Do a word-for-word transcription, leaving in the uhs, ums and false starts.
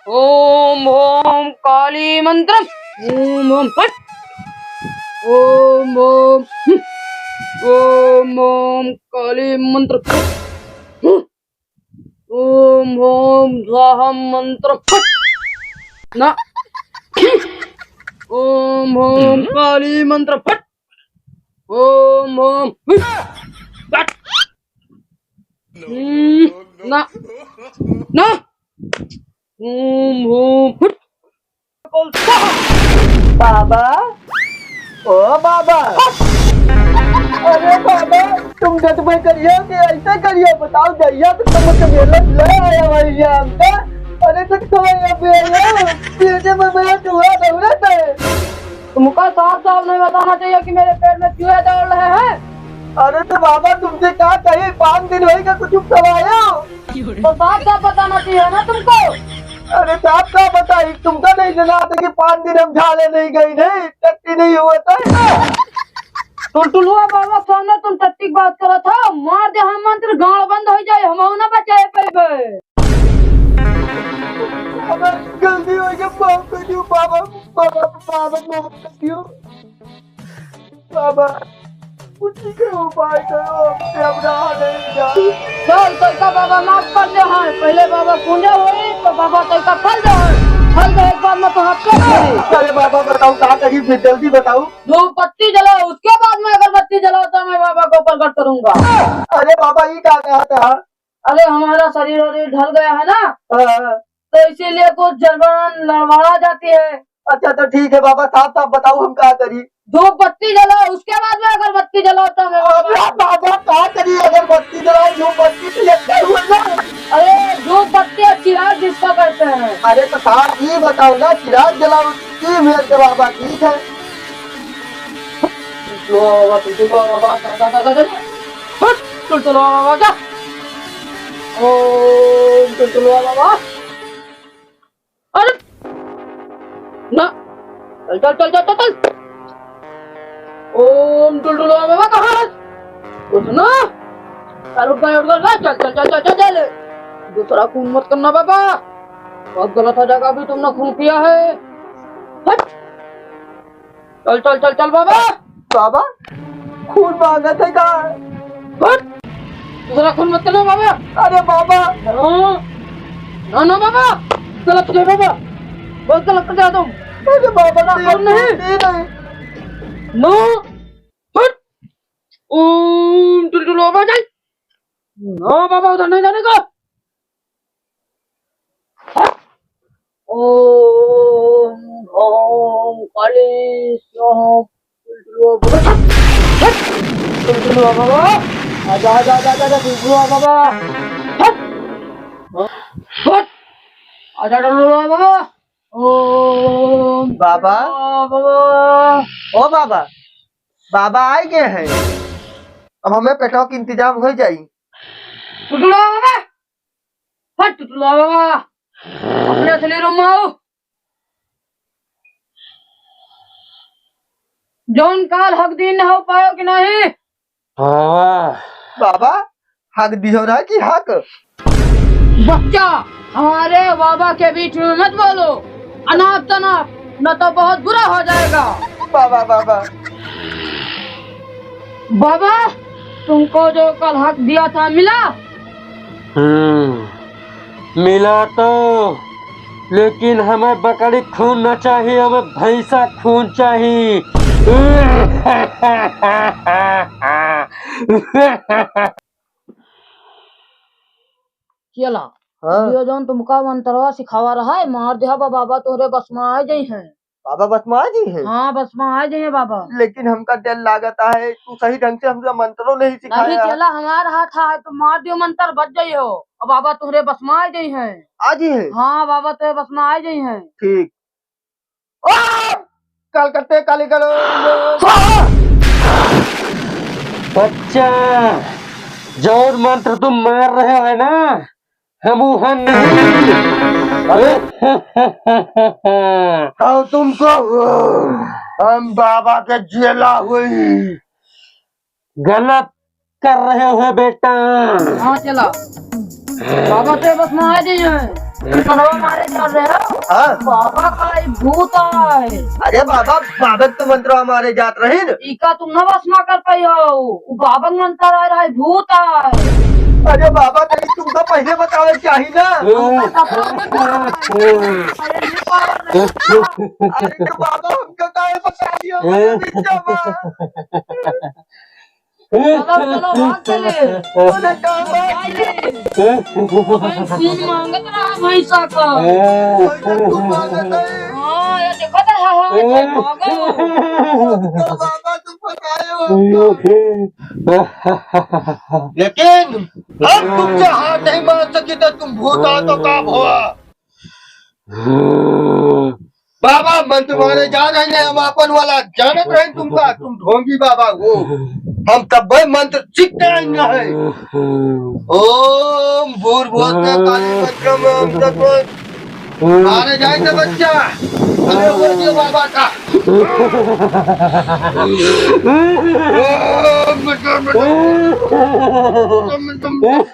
ओम ओम काली मंत्र। ओम ओम फट। ओम ओम हम्म। ओम ओम काली मंत्र फट। हम्म। ओम ओम स्वाहा मंत्र फट। ना। ओम ओम काली मंत्र फट। ओम ओम हम्म। फट। हम्म। ना। ना। ओम ओम फट। बाबा, ओ बाबा। अरे बाबा, तुम डटबे करियो कि ऐसे करियो, बताओ, जइया तो तुमसे मेला ले आया भाई ये हमका। अरे कुछ खवाइए पियाइए, पीछे में मेरा चूहा दौड़त है। तुमका साफ साफ नहीं बताना चाहिए कि मेरे पेट में चूहे दौड़ रहे हैं? अरे तो बाबा, तुमसे का कही, पाँच दिन होइगा, कुछ खवायो। तो साफ साफ बताना चाहिए ना तुमको। अरे साफ साफ बताई, तुमका नहीं जना था कि पाँच दिन हम झाले नहीं गई, नहीं टट्टी नहीं हुआ था। टुलटुलुआ बाबा सामने तुम टट्टी की बात करत हो, मार दे हम मंत्र, गाँड़ बंद होइ जाए, हम ना बचाए पैबे। बाबा, गलती होइ गई, माफ कर दियो बाबा, बाबा, बाबा, माफ कर दियो। बाबा, कुछ के उपाय करो, हमसे अब रहा नहीं जा। चल, तोका बाबा माफ कर दे हैं। पहले बाबा पूजा होई, तो बाबा तोका फल दे हैं। फल दे, एक बार में तो हफ्ते में। अरे बाबा, बताओ, का करी फिर, जल्दी बताओ। धूप बत्ती जलाओ, उसके बाद में अगरबत्ती जलाओ, तो मैं बाबा को प्रकट करूंगा। अरे बाबा, ये क्या कहा था? अरे, हमारा शरीर वरीर ढल गया है ना, हाँ। तो इसीलिए कुछ जबान लड़बड़ा जाती है। अच्छा, तो ठीक है बाबा, साफ साफ बताओ, हम का करी? धूप बत्ती जलाओ, उसके बाद में अगरबत्ती जलाओ, तो मैं अरे बाबा, का करी? अगरबत्ती जलाओ, धूप बत्ती तो एक ही हुआ ना। अरे, धूप बत्ती और चिराग जिसको कहते हैं। अरे, तो साफ ये बताओ ना, चिराग जलाओ, की मेर के बाबा, ठीक है। टुलटुलवा बाबा, टुलटुलवा बाबा, जा, जा, जा, जा, जा। हट, टुलटुलवा बाबा, जा। ओम टुलटुलवा बाबा। अरे, ना। चल, चल, चल, चल, चल, चल। ओम टुलटुलवा बाबा, कहाँ है? उठ ना। अरे, उठ गए, उठ गए, चल, चल, चल, चल, चल, चल। दूसरा खून मत करना बाबा। बहुत गलत हो जाएगा, अभी तुमने खून किया है। हट। चल, चल, चल, चल बाबा। बाबा, खून मांगत है का? हट! दूसरा खून मत करना बाबा। अरे बाबा। हाँ। ना, ना बाबा। गलत किया बाबा। बहुत गलत कर दिया तुम। अरे बाबा, ना, खून नहीं। नहीं, नहीं। नो। हट। ओम टुलटुल बाबा जाए। ना बाबा, उधर नहीं जाने का। ओम ओम काली स्वाहा। टुलटुलवा बाबा। हट! टुलटुलवा बाबा। आजा, आजा, आजा, आजा, आजा, टुलटुलवा बाबा। हट! हट! आजा, टुलटुलवा बाबा। ओम बाबा। बाबा। ओ बाबा। बाबा आइ गए हैं। अब हमें पेटवा के इंतजाम होइ जाई। टुलटुलवा बाबा। हट टुलटुलवा बाबा, अपने असली रूप में आओ। जौन काल हक दीन हो पायो कि नहीं? हाँ। बाबा, हक दियो ना कि हक? बच्चा, हमारे बाबा के बीच में मत बोलो, अनाप तनाप, न तो बहुत बुरा हो जाएगा। बाबा, बाबा। बाबा, तुमको जो कल हक दिया था, मिला? हम्म, मिला तो, लेकिन हमें बकरी खून ना चाहिए, हमें भैंसा खून चाहिए। चला, हाँ। यो जौन तुमका मंत्रवा सिखावा रहा है, मार दिया बा-, बाबा तोहरे बस में आ जाई हैं। बाबा बस में आ जाई हैं? हाँ, बस में आ जाई हैं बाबा। लेकिन हमका डर लागत है, तू सही ढंग से हमका मंत्रो नहीं सिखाया। नहीं, चला, हमार हाथ है, तो मार दियो मंत्र, बच जाई हो। अब बाबा तोहरे बस में आ जाई हैं। आ जाई हैं? हाँ, बाबा तोहरे बस में आ जाई हैं। ठीक। ओ! कलकत्ते काली कलो। बच्चा, जौन मंत्र तुम मार रहे हो ना, हम उहन नहीं। अरे, हम तुमको, हम बाबा के चेला हुई। गलत कर रहे हो बेटा। हाँ चला, बाबा तोहरे बस में आ जाई हैं। मंत्रवा मारे जात रहे हो? हाँ। बाबा का ई भूत आए। अरे बाबा, बाबा के तो मंत्रवा मारे जात रहे न। इका तुम न बस ना कर पाई हो, उ बाबा के मंत्र आए रहे, भूत आए। अरे बाबा, तनी तुमका पहिले बतावे चाही ना। हमका तो पता नहीं। अरे नहीं पावल रहे। अरे तो बाबा, हमका काहे बता दियो? चलो, चलो, भाग चले। अरे का बात है? भैंस दूध मांगत रहा भैंसा का। भैंसा दूध मांगत है। हाँ, ये देखो तो, हाँ, हाँ, ये मांगो। बाबा, तुम बताए हो। लेकिन हम तुमसे हार नहीं मान सकी, तो तुम भूत हो तो का हुआ? बाबा, मंत्र मारे जा रहे हैं, हम अपन वाला जानत रहे तुमका, तुम ढोंगी बाबा हो। हम तब्बे मंत्र सीख के आए हैं। ओम भूर्भुवस्सुवः काली मंत्र में हम तत्व मारे जाए तो बच्चा। अरे वो जो बाबा का। ओम मंत्र, मंत्र, मंत्र, मंत्र।